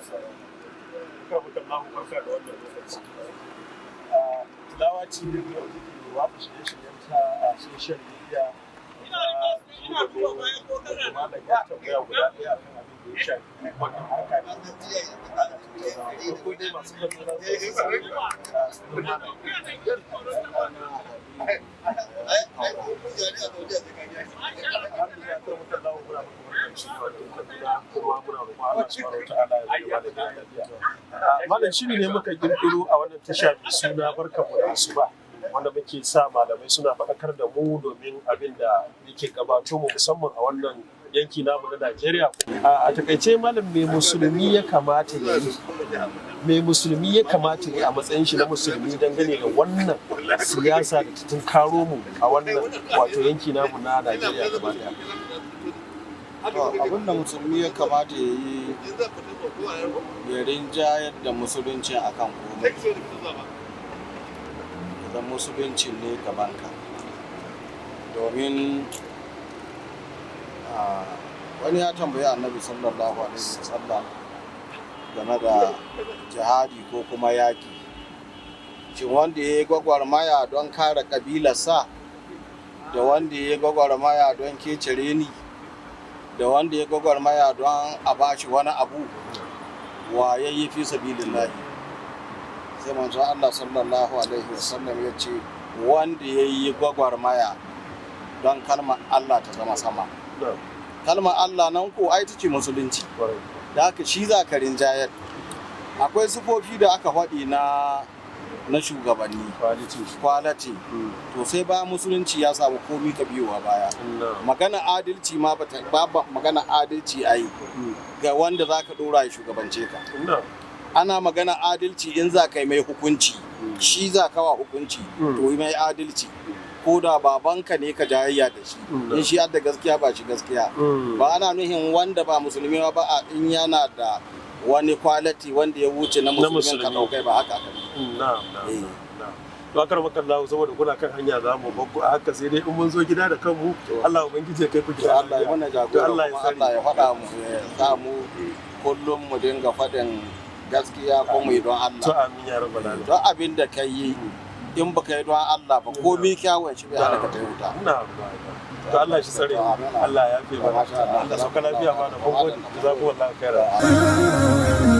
Assalam. Akramakallahu, barka da wannan lokaci. Tilawa TV da take watsa shirye-shiryenta a social media na malam ya tambaya guda ɗaya akan abin da ya shafi wannan harka da ana tattaunawa. Farko dai, masu kallo za su san sunan malam. Alhamdulillah, akramakallahu, muna maka barka da shigowa gidan Kaduna, kuma muna roƙon Allah Subhanahu wa Ta'ala ya bada malam lafiya. Malam, shiri ne muka kirkiro a wannan tasha mai suna Barkanmu da Asuba, wanda muke sa malamai suna faɗakar da mu domin abin da yake gabato mu, musamman a wannan yanki namu na Najeriya. A takaice malam, me musulmi ya kamata ya yi? Me musulmi ya kamata ya yi a matsayin shi na musulmi dangane da wannan siyasa da ta tunkaro mu a wannan wato yanki namu na Najeriya gaba daya? To, abin da musulmi ya kamata ya yi, ya rinjayar da musulunci akan komai. Idan musulunci ne gabanka. Domin wani ya tambayi Annabi Sallallahu Alaihi Wasallam game da jihadi ko kuma yaƙi. Shin wanda ya yi gwagwarmaya don kare ƙabilarsa, da wanda ya yi gwagwarmaya don kece reni, da wanda ya gwagwarmaya don a bashi wani abu, wa ya yi fi sabilillahi? Sai manzo Allah Sallallahu Alaihi Wasallam ya ce wanda ya yi gwagwarmaya don kalmar Allah ta zama sama. Kalmar Allah nan ko ai ta ce musulunci. Da haka shi za ka rinjayar. Akwai sifofi da aka faɗi na shugabanni. Quality. Quality. To, sai ba musulunci ya samu komi ka biyowa baya. Magana adalci ma bata ba, magana adalci ai ga wanda zaka dora ya shugabance ka. Ana magana adalci in za ka yi mai hukunci, shi za ka wa hukunci, to yi mai adalci ko da babanka ne ka jayayya da shi, in shi adda gaskiya, ba shi gaskiya. Ba ana nuhin wanda ba musulmi ba a in yana da wani quality wanda ya wuce na musulmin ka musulmi. Daukai ba haka aka yi. Na'am na'am na'am To, akramakallahu, saboda kuna kan hanya za mu bakku a haka, sai dai in mun zo gida da kanmu. Allah Ubangiji ya kai ku To, gida Allah ya lafiya. mana To, jagora. Allah ya Kuma tsare. Allah ya faɗa mu, ya sa mu kullum mu dinga faɗin gaskiya ko mu yi don To, Allah. amin ya rabbal alamin. Don abin da ka yi, in baka yi don Allah ba, komi kyawun shi bai hana ka ta wuta. Na'am. To, Allah shi tsare mu. Amin. Allah ya fi mana. Masha Allah. Allah sauka lafiya ma da mun gode. Jazakumullahu khairan.